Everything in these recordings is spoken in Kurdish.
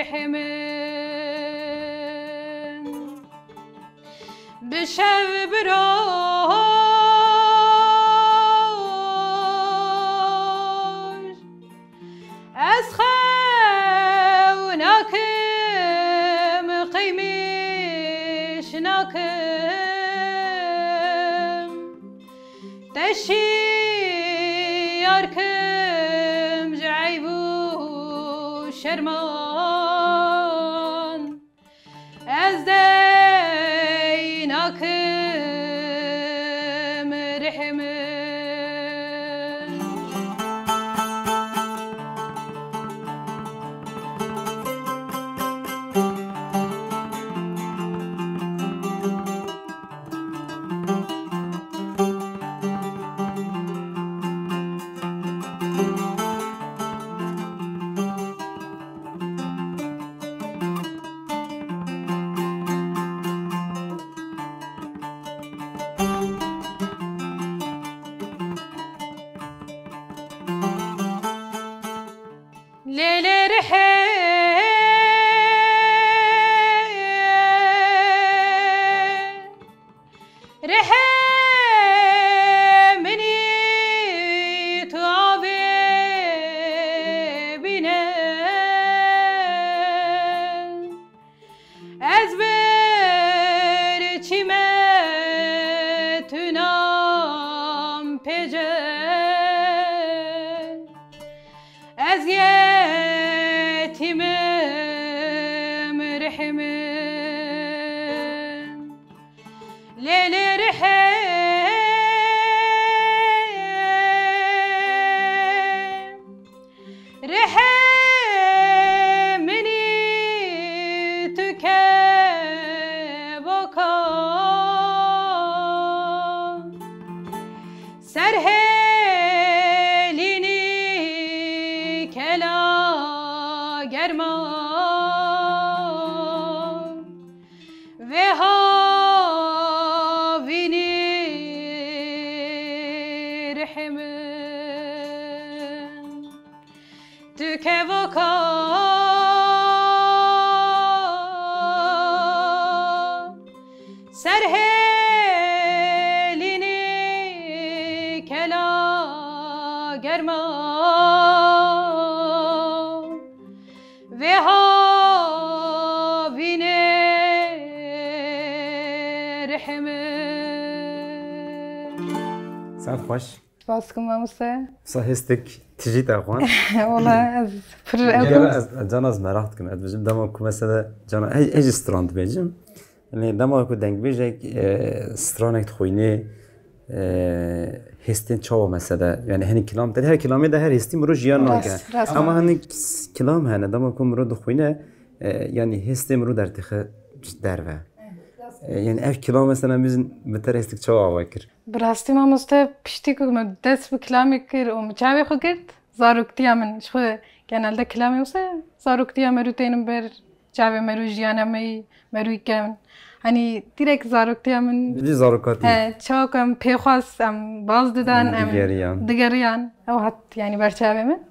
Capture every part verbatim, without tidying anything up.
Rihê min. Bi şev bi roj ez xew nakim, qîmîş nakim. Te şiyar kim ji eyb û şerman. Ez dey nakim rihê min. Lê lê rihê, rihê minî tu avê bîne. Ez bir çîme tu nam pêce. Ez yetîmim rihê min. Lê lê rihê, rihê minî tu kevaka. Serhêlînî kela germa. Vê havînî rihê min. Tu kevaka serhêlînî kela germa. Vê havînê rihê min. Saet xweş. Spas dikim mamoste. Wisa hêstek tijî te xwan. Wala ez pir ew Gera ez, ez cana ez meraq dikim. Ez dibêjim dema ku mesela cana ez, ez jî stran dibêjim. Yanî dema ku dengbêjek, e, stranek dixwînê, e, hêstên çawa mesela? Yanî hinek kilam te, her kilamê de her hêstî mirov jiyan nake. Rast, rast. Ama hinek kilam hene, dema ku mirov dixwîne, e, yanî hêstê mirov derdixe derve. E, yanî ev kilam mesela min bi te re hêstek çawa ava kir? Bi rastî mamoste, piştî ku min dest bi kilamê kir û min çavê xwe girt, zaroktiya min ji xwe genelde kilamê wisa zaroktiya me rû tênin ber çavê me rû jiyana me yî, me rû kevin. Hanî direkt zaroktiya min. Vî zarokatî. He, çawa ku em pêxwas, em baz didan, em Digeriyan. Digeriyan. Ew hat, yanî ber çavê min.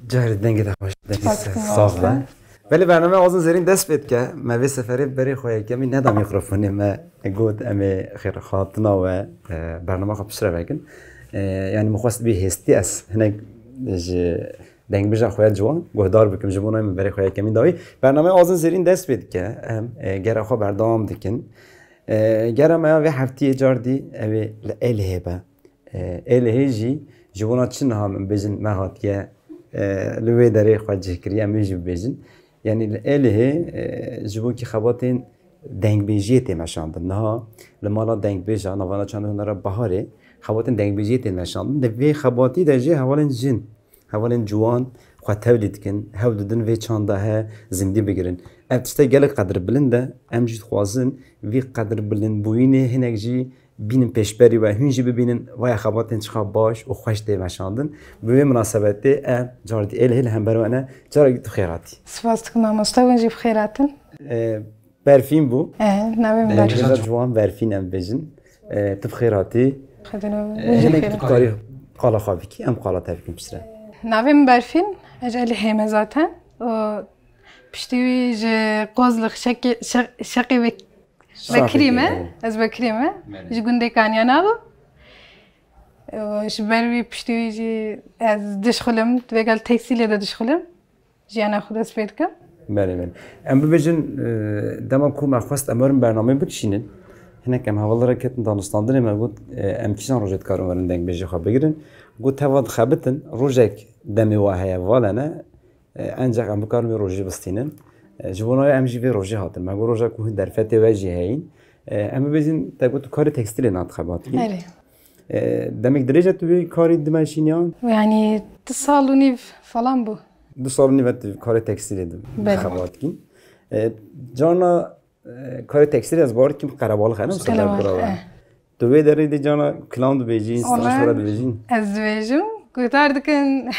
Carî dengê te xweş, dengê Spas te dikim, saz be. Belê bername Azin Zêrîn dest pê dike. Me vê seferê berê xwe yekemîn neda mîkrofonê, me got em ê xêrhatina we, e, bernama xwe piştre vekin. E, yanî min xwest bî hêstî ez hinek ji dengbêja xwe ya ciwan guhdar bikim, ji bo nayê min berê xwe yekemîn dawî. Bernameyê Azin Zêrîn dest pê dike. Em, e, gera xwe berdewam dikin. E, gera me ya vê heftiyê cardî ew ê li Êlihê be. E, Êlihê jî ji bona çi niha min bêjin me hatiye, e, li wê derê xwe cih kiriye, em wê jî bibêjin. Yanî li Êlihê, e, ji bo kî xebatên dengbêjiyê tê meşandin. Niha li mala dengbêja, navana çanda hunera Baharê, xebatên dengbêjiyê tê meşandin. Di vê xebatî de jî hevalên jin, hevalên ciwan xwe tevlî dikin, hewl didin vê çanda he zindî bigirin. Ev tiştek gelek qedirbilind e, em jî dixwazin vî qedirbilindbûyînê hinek jî bînin pêşberî we, hûn jî bibînin vaya xebatên çiqa baş û xweş tê meşandin. Bi vê minasebetê em cardî Êlihê li hember we ne. Carek tu xêr hatî. Spas dikim mamoste, hûn jî bi xêr hatin. E, Berfîn bû. E, navê min Berfîn. Dengbêja ciwan Berfîn em bêjin. E, tu bi xêr hatî. Xwedê navê E, min jî hinek xêr tu hatî. Karî qala xwe bikî, em qala te bikin piştre. Navê min Berfîn, ez ji Êlihê me zaten. Û Piştî wî ji Kozlix Şekê, Şe-, Şeqê Bek-, Şeqê Bekrî me. Bekrî. Ez Bekrî me. Belê. Ji gundê Kanyana bû. Û ji ber wî piştî wî jî ez dişxilim, vêgel tekstîlê de dişxilim. Jiyana xwe dest pê dikim. Belê, belê. Em bibêjin, e, dema ku me xwest em werin bernameyê bikişînin, hinek em hevaldarek ketin danûstandinê, me got, e, em kîjan rojê dikarin werin dengbêjê xwe bigirin. Got, teva dixebitin, rojek demê wa heye, valene, e, encax em bikarin wê rojê bistînin. E, ji bona wê em jî vê rojê hatin. Me got, roja ku hin derfetê we jî heyîn. E, em bibêjin, te got, tu karê tekstîlê nadixebatî. Erê. E, demek dirêj e tu vê karî dimeşîn yan? Yani du sal û nîv falan bû. Du sal û nîv e tu karê tekstîlê di Belê. Xebat kî. E, carna, e, karê tekstîlê ez bawer kim qerebalix e, ne? Qerebalix, Qerebalix, e. Tu vê derê de carna kilam dibêjî, Wala, stranjora dibêjî. Ez dibêjim, guhdar dikin.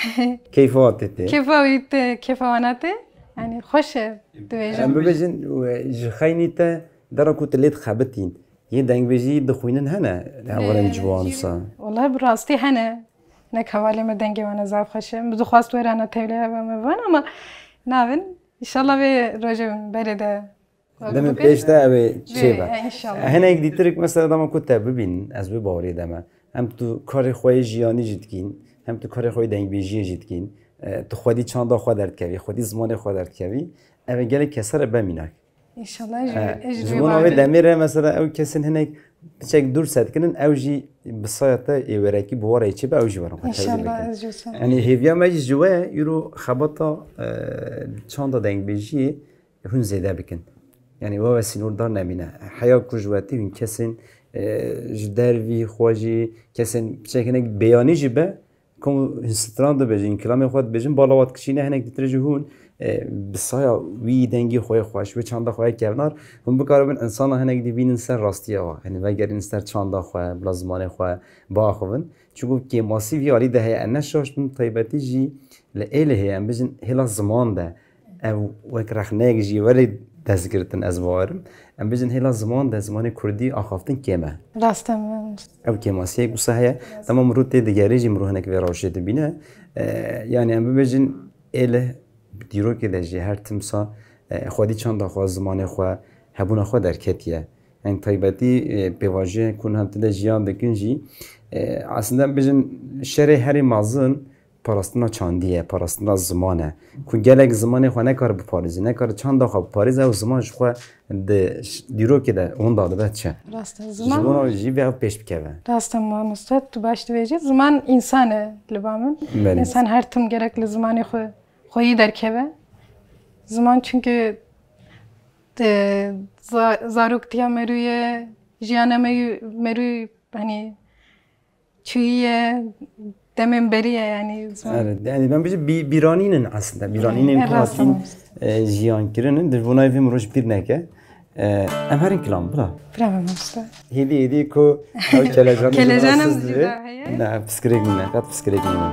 Keyfa tê tê. Keyfa wî tê, keyfa wana tê. Yani xweş e dibêjim. Em bibêjin, e, ji xeynî te dera ku tu lê dixebitîn. Yê dengbêjî dixwînin hene, hevalên Ee, ciwan jî sa. Wala bi rastî hene. Hinek hevalê me dengê wan e zaf xweş e. Min dixwast were ana tevlî eve me van ama navin. Înşallah vê rojê min berê de. Demê pêş de ew ê çêbe. Ee, înşallah. Hinek dîtirik mesela dema ku te bibînin, ez wê baweriyê de me. Hem tu karê xwe yê jiyanî jî dikîn, hem tu karê xwe yê dengbêjiyê jî dikîn. E, tu xwedî çanda xwe derdikevî, xwedî zimanê xwe derdikevî. Ev ê gelek kese re be mînak. Înşallah, ji, e, ji ji vê bona wê bawerê. Demê re mesela ew kesên hinek piçek dûr sedikinin, ew jî bi saya te ê werekî bi warayê çêbe, ew jî werin xwe tevlî bikin. Înşallah, ez jî wisa. Yani hêviya me jî ji we îro xebata, e, çanda dengbêjiyê hûn zêde bikin. Yani we, we sînordar nemîne. Heya ku ji we tê hûn kesên, e, ji dervî xwe jî, kesên piçek hinek beyanî jî be, Kom hûn stran dibêjin, kilamê xwe dibêjin, bala wat kişîne hinek dîtir jî hûn, e, bi saya wî dengê xwe yê xweş, wê çanda xwe yê kevnar, hûn bikaribin insana hinek dî bînin ser rastiya wa. Yanî vegerîn ser çanda xwe, bila zimanê xwe biaxivin. Çunku kêmasî vî alî de heye, ne şaş bin taybetî jî li êlê heye, em bijin hêla ziman de. Ev wek rexneyek jî welê dest girtin, ez bawerim. Em bijin hêla ziman de, zimanê kurdî axaftin kêm e. Rast e, mamoste. Ew kêmasiyek wisa heye. Dema mirov tê digerê jî mirov hinek vê rewşê dibîne. E, yani em bibêjin êlih bi dîrokê de jî her timsa, e, xwedî çanda xwe, zimanê xwe, hebûna xwe derketiye. Yani taybetî, e, pêvajoyên ku niha tu de jiyan dikin jî, e, aslında em bijin şerê herî mezin parastina çandî ye, parastina ziman e. Ku gelek zimanê xwe nekare biparêze, nekare çanda xwe biparêze, ew ziman ji xwe di ş-, dîrokê de hûn dadibe çi? Rast e, ziman. Ji bona jî vê ew pêş bikeve. Rast e, mamoste, tu baş dibêjî. Ziman însan e li ba min. Belê. Însan her tim gerek li zimanê xwe, xweyî derkeve. Ziman çünkü, e, za-, zaroktiya merû ye, jiyana me-, merû, hani, çûyî ye, demên berî ye, yani, ziman. Evet, yani ben bijî bî-, bîranîn in aslında. Bîranînên Evet, ku hatin, tamam. E, jiyan kirin in. Di vona vê mirov ji bîr neke. E, em herin kilam, bira. Bira me mamoste. Hêdî hêdî ku ew kelecan Kelecan em rahatsız jî dibe. Daha heye. Ne, piskirêk nîne, qet piskirêk nîne.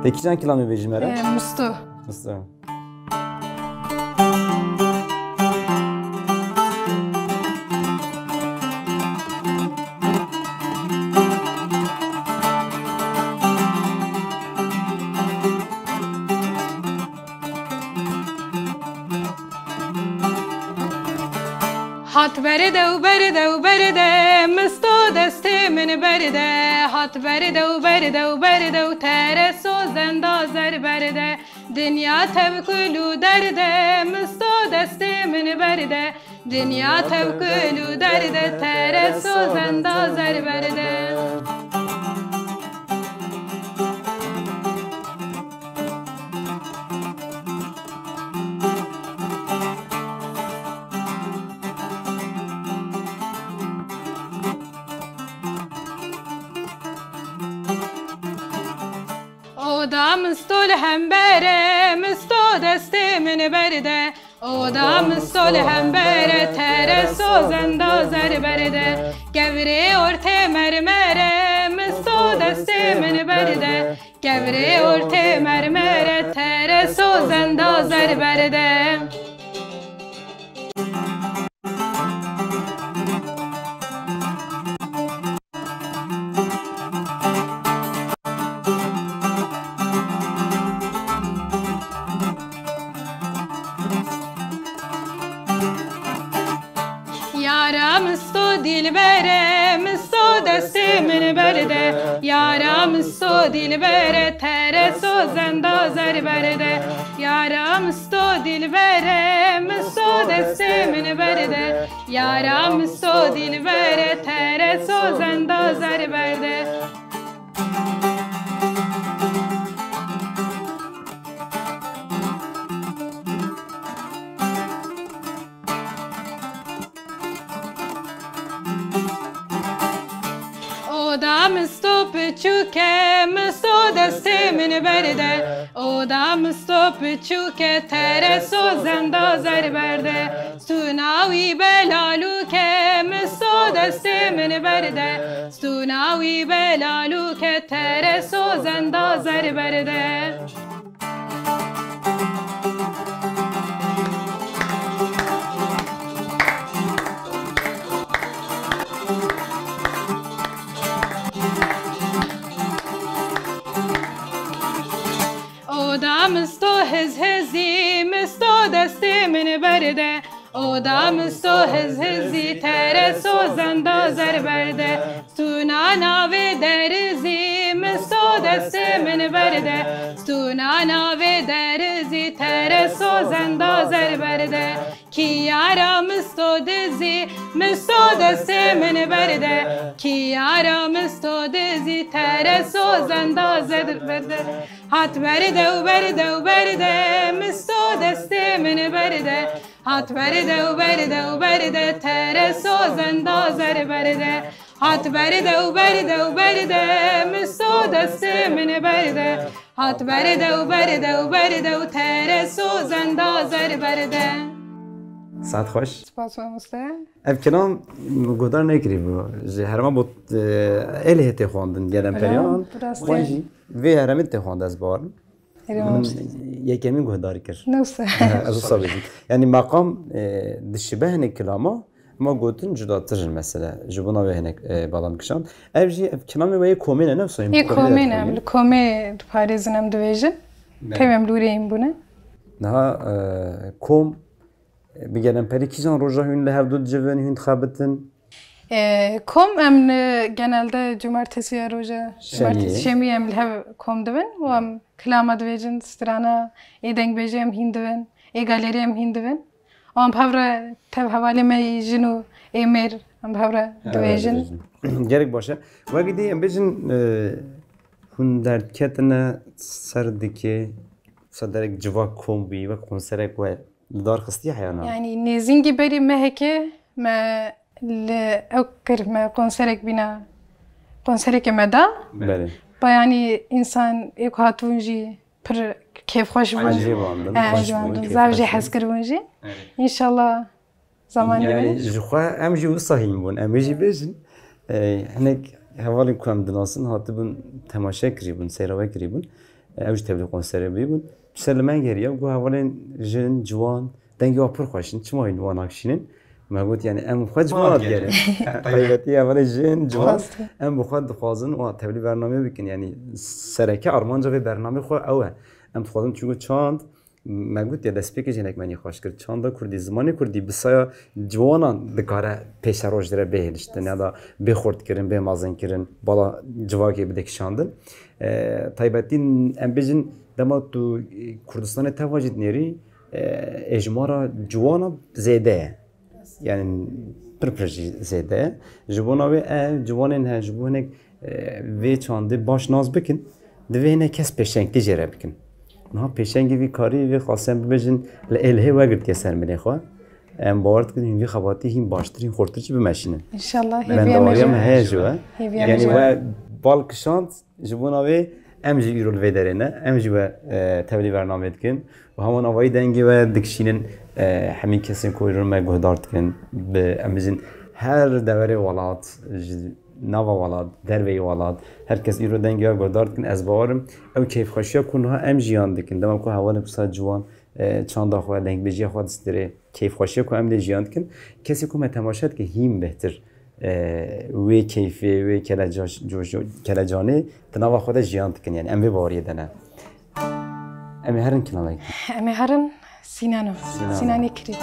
Te kîjan kilamê bêjî me re? E, Misto. Misto. Hat berde û berde û berde, Misto destê min berde. Hat berde û berde û berde û tereso zenda zer berde. Dinya tevkul û derde, Misto destê min berde. Dinya tevkul û derde, tereso zenda zer berde. Oda Misto li hember e, Misto destê min berde. Oda Misto li hember e, tereso zenda zer berde. Kevirê ortê mermer e, Misto destê min berde. Kevirê ortê mermer e, tereso zenda zer berde. Yara misto dîlbere, misto destê min berde. Yara misto dîlbere, tere sozenda zer berde. Yara misto dîlbere, misto destê min berde. Yara misto dîlbere, tere sozenda zer berde. Oda misto piçûke, misto destê min berde. Oda misto piçûke, tere sozenda zer berde. Stûna wî belalûke, misto destê min berde. Stûna wî belalûke, tere sozenda zer berde. Oda misto hiz hizî, misto destê min berde. Oda misto hiz hizî, tere sozenda zer berde. Stûna navê derizî, misto destê min berde. Stûna navê derizî, tere sozenda zer berde. Kiyara misto dizî, misto destê min berde. Kiyara misto dizî, tere sozenda zer berde. Hat berde û berde û berde, misto destê min berde. Hat berde û berde û berde, tere sozenda zer berde. Hat berde û berde û berde, misto destê min berde. Hat berde û berde û berde û, tere sozenda zer berde. Saet xweş. Spas mamoste. Ev kilam guhdar nekirî bû. Ji herêma bû, e, Êlihê tê xwendin, Gelemperî. Belê, an bi rastî. Xwe jî vê herêmê tê xwendin, ez bawerim. Erê Min mamoste. Yekemîn guhdarî kir. Ne wisa. He, ez wisa bêjim. Yanî meqam, e, dişibe hinek kilama, ma gotin cudatir in mesela. Ji bona wê hinek, e, bala min kişand. Ev jî, ev kilamê we yê komê ne, ne wisa? Yê komê ne, em li komê diparêzin, em dibêjin. Belê. Tevî em li wî re hîn bûne. Niha, e, kom, e, bi Gelemperî kîjan roja hûn li hev du dicivin, hûn dixebitin? E, kom em, e, genelde cumartesiya roja, Şemiyê. Cumartesi, şemiyê em li hev kom dibin û em kilama dibêjin, strana ê dengbêjê em hîn dibin, ê galerî em hîn dibin. Û em bi hev re tev hevalê me yî jin û ê mêr em bi hev re dibêjin. Gelek baş e. Wekî dî em bêjin, e, hûn derdketine ser dikê, ser derek civak kom bî, wek konserek we li dar xistiye heya na? Yanî nêzîngî berî mehekê me li ew kir, me konserek bîna, konserekê me da. Belê. Ba yanî însan ê ku hatibûn jî pir kêfxweş bûn. Ecêb andin, e, xweş bûn, kêfxweş bûn. Zav jî hez kiribûn jî. Evet. Înşallah zamanê me. Yanî ji xwe em jî wisa hîn bûn. Em ê jî bêjin. E, hinek hevalên ku em dinasin hatibûn temaşe kirîbûn, seyra we kirîbûn. E, ew jî tevlî konserê bûyîbûn. Dîsa li me geriya, got hevalên jin, ciwan, dengê wan pir xweş in. Çima hîn wan nakişînin? Me got, yanî em xwe ji wan digerin. Taybetî hevalên jin, ciwan, em bi xwe dixwazin û tevlî bernameyê bikin. Yanî sereke armanca vê bernameyê xwe ew e. Em dixwazin çunku çand, me got ya destpêkê jî hinek me nîqaş kir. Çanda kurdî, zimanê kurdî bi saya ciwanan dikare pêşeroj re bê hêliştin ya da bê xurtkirin, bê mezinkirin, bala civakê bide kişandin. E, taybetî em bêjin dema tu, e, Kurdistanê teva jî dinêrî, e, êjmara ciwana zêde ye. Yanî pir pir jî zêde ye. Ji bona wê ev ciwanên he ji bo hinek, e, vê çandê baş nas bikin, divê hinek kes pêşengtî jê re bikin. Niha pêşengê vî karî vê xasê em bibêjin li Êlihê wegirtiye ser milê xwe. Em bawer dikin hîn vî xebatî hîn baştir, hîn xurtir jî bimeşînin. Înşallah, hêviya me jî. Bendewariya me heye ji we. Hêviya me jî. Yanî we bal kişand, ji bona wê em jî îro li vê derê ne, em jî we, e, tevlî bernameyê dikin û heman avayî dengê we dikişînin, e, hemî kesên ku îro me guhdar dikin, bi, em bêjin her deverê welat, ji nava welat, derveyî welat, her kes îro dengê we guhdar dikin. Ez bawer im ew keyfxweşiya ku niha em jiyan dikin, dema ku hevalên wisa ciwan, e, çanda xwe, dengbêjiya xwe distire, keyfxweşiya ku em lê jiyan dikin, kesê ku me temaşe dike hîn bêhtir, e, wê keyfê, wê keleca-, coş-, kelecanê di nava xwe de jiyan dikin. Yanî em vê baweriyê de ne. Em ê herin kilamekî. Em ê herin Sînano. Sînano. Sînanê Kirî.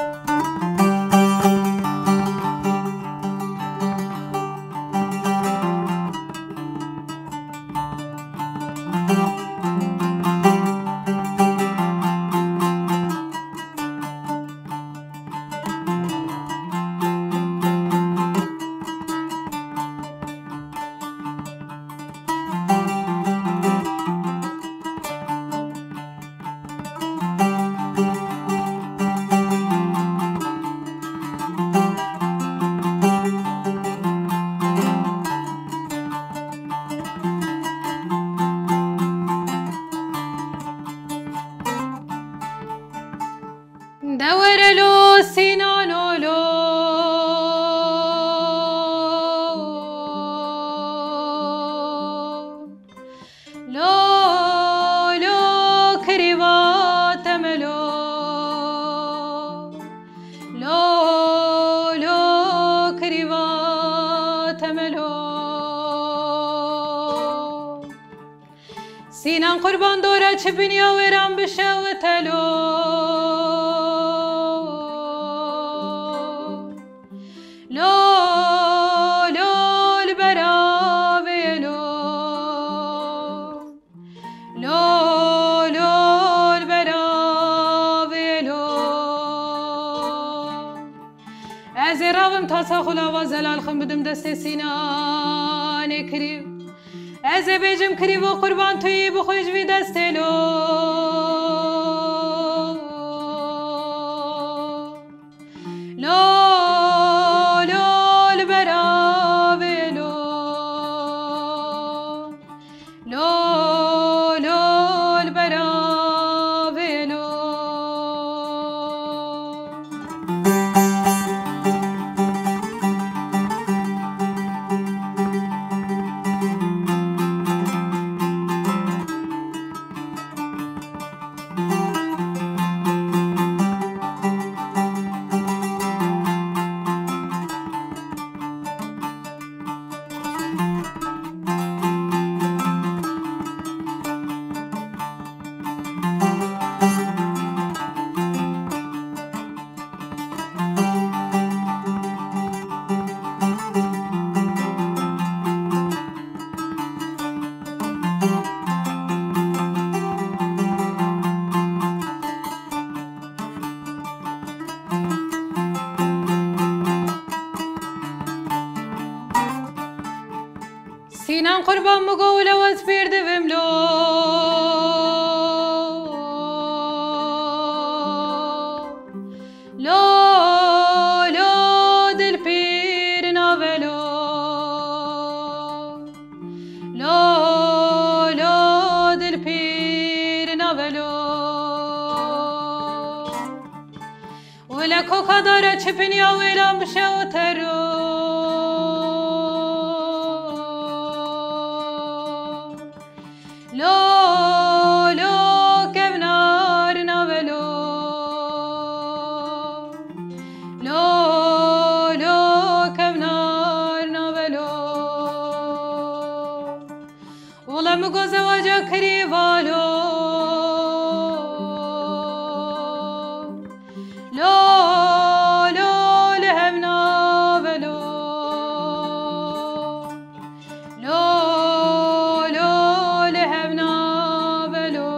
Were lo Sînano lo. Lo, lo, kirîva temelo. Lo, lo, kirîva temelo. Sînan qurban dora çi binya wêran bişewitelo. Lo, lo, li bera vê lo. Lo, lo, li bera vê lo. Ez ê ravim tasa xwe lava zelal xim bidim destê Sînanê kirî. Ez ê bêjim kirîvo qurban tu yî bixwe ji vî destê lo. Lo, lo, li bera vê lo. Lo, lo, li bera vê lo. Sînan qurban min go wile wez pîr divim lo. Lo, lo, dil pîr nave lo. Lo, lo, dil pîr nave lo. Wile koka dara çi pinya wêran bişewite ro. Lo, lo, kevnar nave lo. Lo, lo, kevnar nave lo. Wile min go zewaca kirîva lo. Lo, lo, li hev nave lo. Lo, lo, li hev nave lo.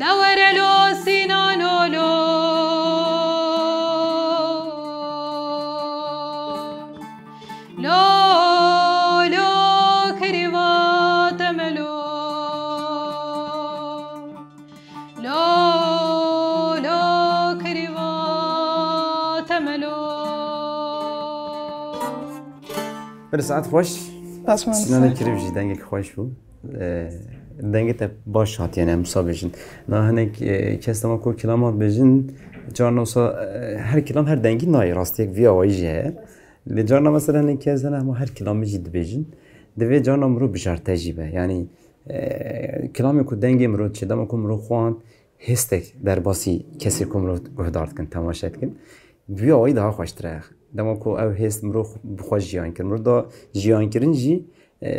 De were lo Sînano lo. Lo, lo, kirîva temelo. Lo, lo, kirîva temelo. Bir saet xweş. Spas, Sînanê Kirîv jî dengek xweş bû. E, dengê te baş hatiye, em wisa bêjin. Na hinek, e, kes dema ku kilamat bêjin, carna wisa, e, her kilam her dengî nayê, rastiyek vî awayî jî heye. Lê carna mesela hinek kes hene hema her kilamê jî dibêjin. Divê carna mirov bijarte jî be. Yanî, e, kilamê ku dengê mirov çê, dema ku mirov xwend, hêstek derbasî kesê ku mirov guhdar dikin, temaşe dikin. Bi wî awayî daha xweştir e. Dema ku ew hêst mirov bi xwe jiyan kir. Mirov da jiyan kirin jî, e,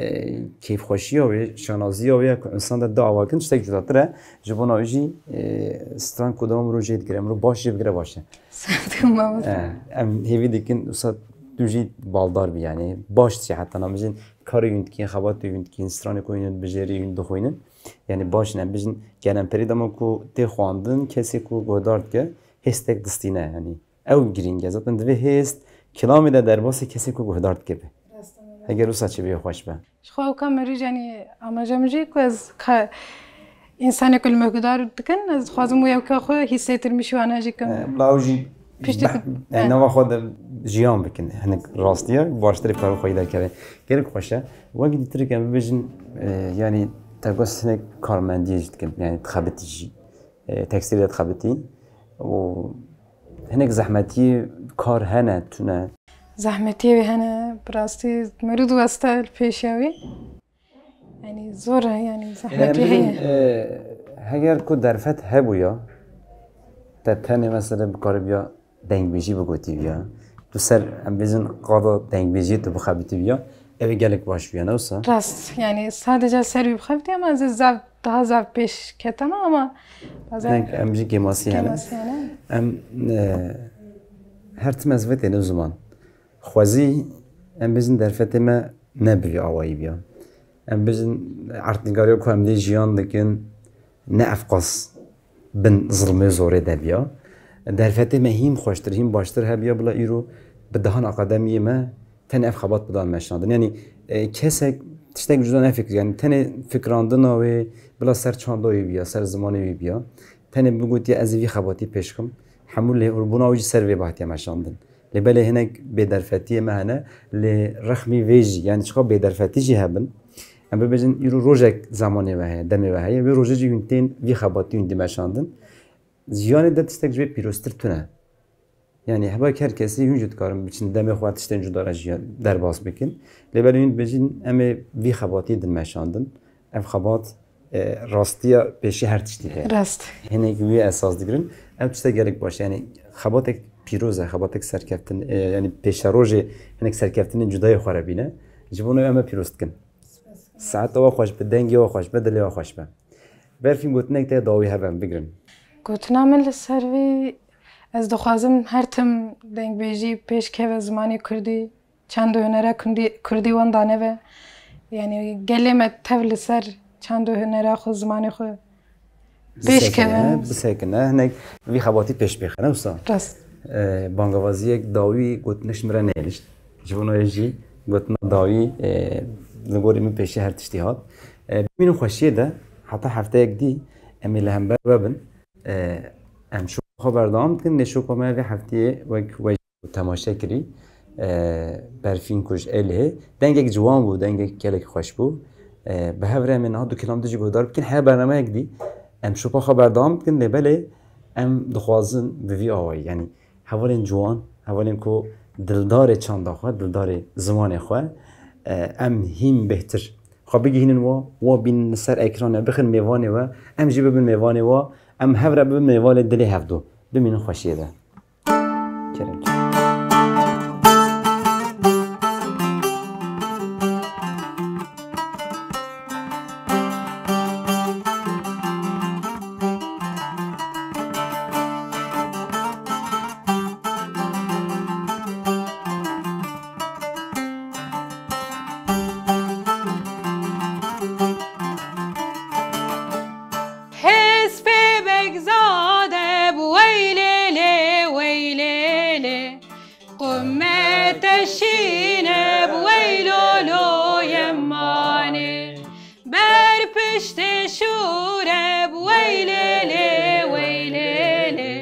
kêfxweşiya wê, şanaziya wê ku însan de da ava kirin tiştek cudatir e. Ji bona wê jî, e, stran ku dema mirov jê digire, mirov baş jê bigire baş e. Sağ ol, mamoste. E, em hêvî dikin wisa tu jî baldar bî, yanî baş dişî heta na bijin karê hûn dikîn, xebatê hûn dikîn, stranê ku hûn bijêrî hûn dixwînin. Yanî baş ne bijin, gelen perî dema ku tê xwendin, kesê ku guhdar dike, hêstek distîne, yanî ew girîng e. Zaten divê hêst kilamê de derbasî kesê ku guhdar dike be. Rast e. Heger wisa çi bê xweş be. Ji xwe ew ka min rî, yanî amaje min jî ku ez ka, însanê ku li min guhdar dikin, ez dixwazim wê ew ka xwe hîsêtirmîşî wana jî kim. E, bila ew jî piştî beh-, ku, yani, e, nava xwe de jiyan bikin. Hinek rastiye baştirê kar xwe derkeve. Gelek xweş e. Wek dîtirek em bibêjin, e, yanî te got hinek karmendiyê jî dikin, yanî dixebitî jî. e, tekstîlê dixebitî û hinek zehmetî kar hene, tune. Zehmetiyê wê hene, bi rastî merûd weste li pêşiya wî. Yanî zor e, yanî zehmetî heye. Em bêjin, e, heger ku derfet hebûya, te tenê mesela bikaribiya dengbêjî bigotîbiya, tu ser, em bêjin, qada dengbêjiyê tu bixebitîbiya, ew ê gelek baş bûya, ne wisa? Rast, yanî sadece ser wî bixebitî, ama ez ê zaf, daha zaf pêş ketana, ama bazen... Hinek em jî kêmasî hene. Kêmasî hene. Em, e, her tim ez vê têne ziman. Xwezî, em bêjin, derfetê me ne bi vî awayî biya. Em bêjin, erdnîgariya ku em lê jiyan dikin, ne ev qas bin zilmê zorê de biya. Derfetê me hîn xweştir, hîn baştir hebiya, bila îro bi dehan akademiyê me tenê ev xebat bidan meşandin. Yanî, e, kesek tiştek cuda nefikir. Yanî tenê fikirandina wê bila ser çanda wê biya, ser zimanê wê biya. Tenê bigotiye ez ê vî xebatî pêş xim. Hemû lêhûrbûna wî jî ser vê behtiye meşandin. Lê belê hinek bêderfetiyê me hene, lê rexmî vê jî, yanî çiqa bêderfetî jî hebin, em bibêjin îro rojek zemanê we heye, demê we heye, wê rojê jî hûn tên vî xebatî hûn dimeşandin. Jiyanê de tiştek ji wê pîroztir tune. Yanî heba her kesî hûn jî dikarin biçin demê xwe tiştên cuda re jî derbas bikin. Lê belê hûn dibêjin em ê vî xebatî din meşandin. Ev xebat, e, rastiya pêşî her tiştî heye. Rast. Hinek wî esas digirin. Ev tiştek gelek baş e. Yanî xebatek pîroz e, xebatek serkeftin, e, yanî pêşerojê hinek serkeftinên cudayê xwe re bîne. Ji bo wê em e pîroz dikin. Saeta we xweş be, dengê we xweş be, dilê we xweş be. Berfîn, gotinek te dawî hebe em bigirin. Gotina min li ser vî, ez dixwazim her tim dengbêjî pêş keve zimanê kurdî, çand û hunera kundî-, kurdî wenda nebe. Yanî gelê me tev li ser çand û hunera xwe, zimanê xwe pêş kevin. Bisekine, bisekine. Hinek vî xebatî pêş bêxine wisa. Rast. E, bangavaziyek dawî gotinek ji min re nehêlişt. Ji bo wê jî gotina dawî, e, li gorî min pêşî her tiştî hat. E, bimînin xweşiyê de, heta hefteyek dî em ê li hember we bin. E, em şopa xwe berdewam dikin, lê şopa me vê heftiyê wek we temaşe kirî, e, Berfîn ku ji Êlihê. Dengek ciwan bû, dengek gelek xweş bû. E, bi hev re em ê niha du kilam din jî guhdar bikin. Her bernameyek dî em şopa xwe berdewam bikin, lê belê em dixwazin bi vî awayî, yanî hevalên ciwan, hevalên ku dildarê çanda xwe, dildarê zimanê xwe, e, em hîn bêhtir xwe bigihînin wa, wa bînin li ser ekranê, bixin mêvanê we, em jî bibin mêvanê wa, em hev re bibin mêvanê dilê hevdu. Bimînin xweşiyê de. Kerem. Hespê Begzade bi weylê lê, weylê lê. Qume teşîne bi weylo lo yemanê. Ber piştê şûre bi weylê lê, weylê lê.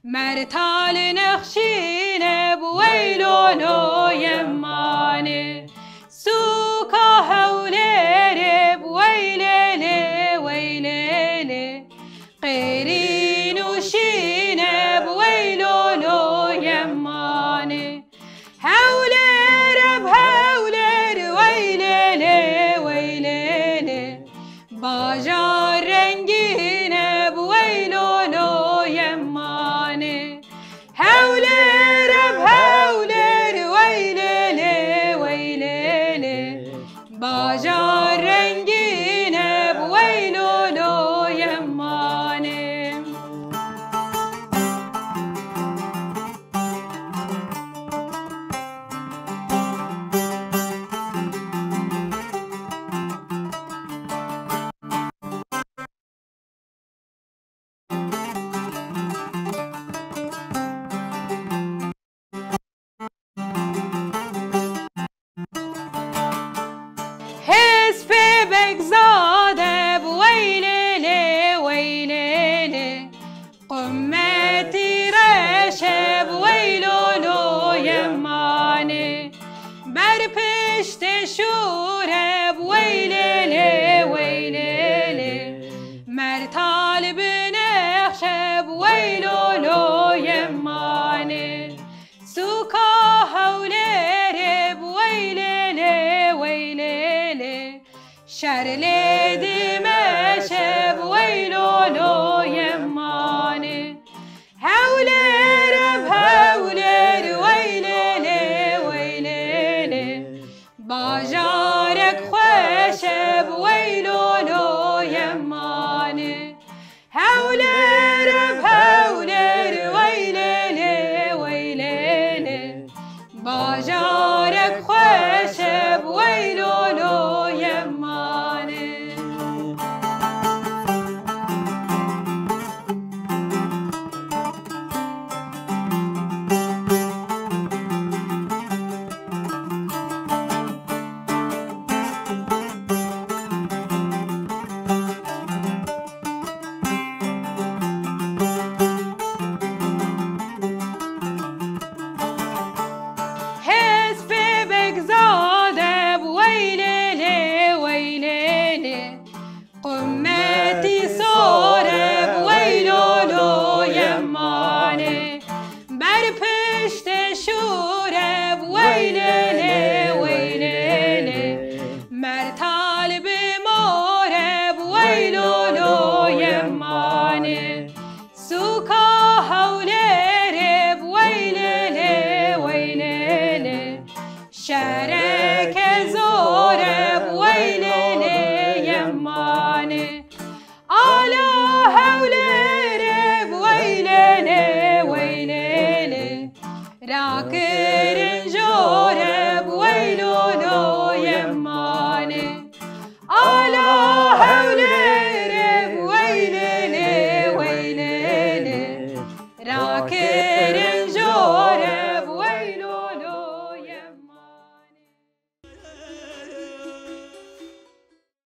Mertal nexşîne bi weylo lo yemanê. Sûka Hewlêrê bi weylê lê, weylê lê. Qêrîn û şîne bi weylo lo yemanê. Hewlêr e bi Hewlêr, weylê lê, weylê lê. Bajar rengîn e bi weylo lo yemanê. Hewlêr e bi Hewlêr, weylê lê, weylê lê. Bajar rengîn e bi weylo lo yemanê. Hespê Begzade bi weylê lê, weylê lê. Qumetî reşe bi weylo lo yemanê. Ber piştê şûre bi weylê lê, weylê lê. Mertal bine Şer lê dî meşe bi wey lolo yemane. Hewlêr e bi hewlêr wey lê lê, wey lê lê. Bajarek xweş e bi wey lolo yemane. Hewlêr e bi hewlêr wey lê lê, wey lê lê. Bajarek xweş e bi wey lolo yemane. Hespê begzade bi wey lê lê, wey lê lê. Qumetî sor e bi wey lolo yemane. Ber piştê şûr e bi wey lê lê, wey lê lê. Mertal bi mor e bi wey lolo yemane. Sûka Hewlêrê bi wey lê lê, wey lê lê. Şereke zor e bi wey lê lê yemane. Ala Hewlêrê bi wey lê lê, wey lê lê. Rakirin jor e bi wey lolo yemane. Ala Hewlêrê bi wey lê lê, wey lê lê. Rakirin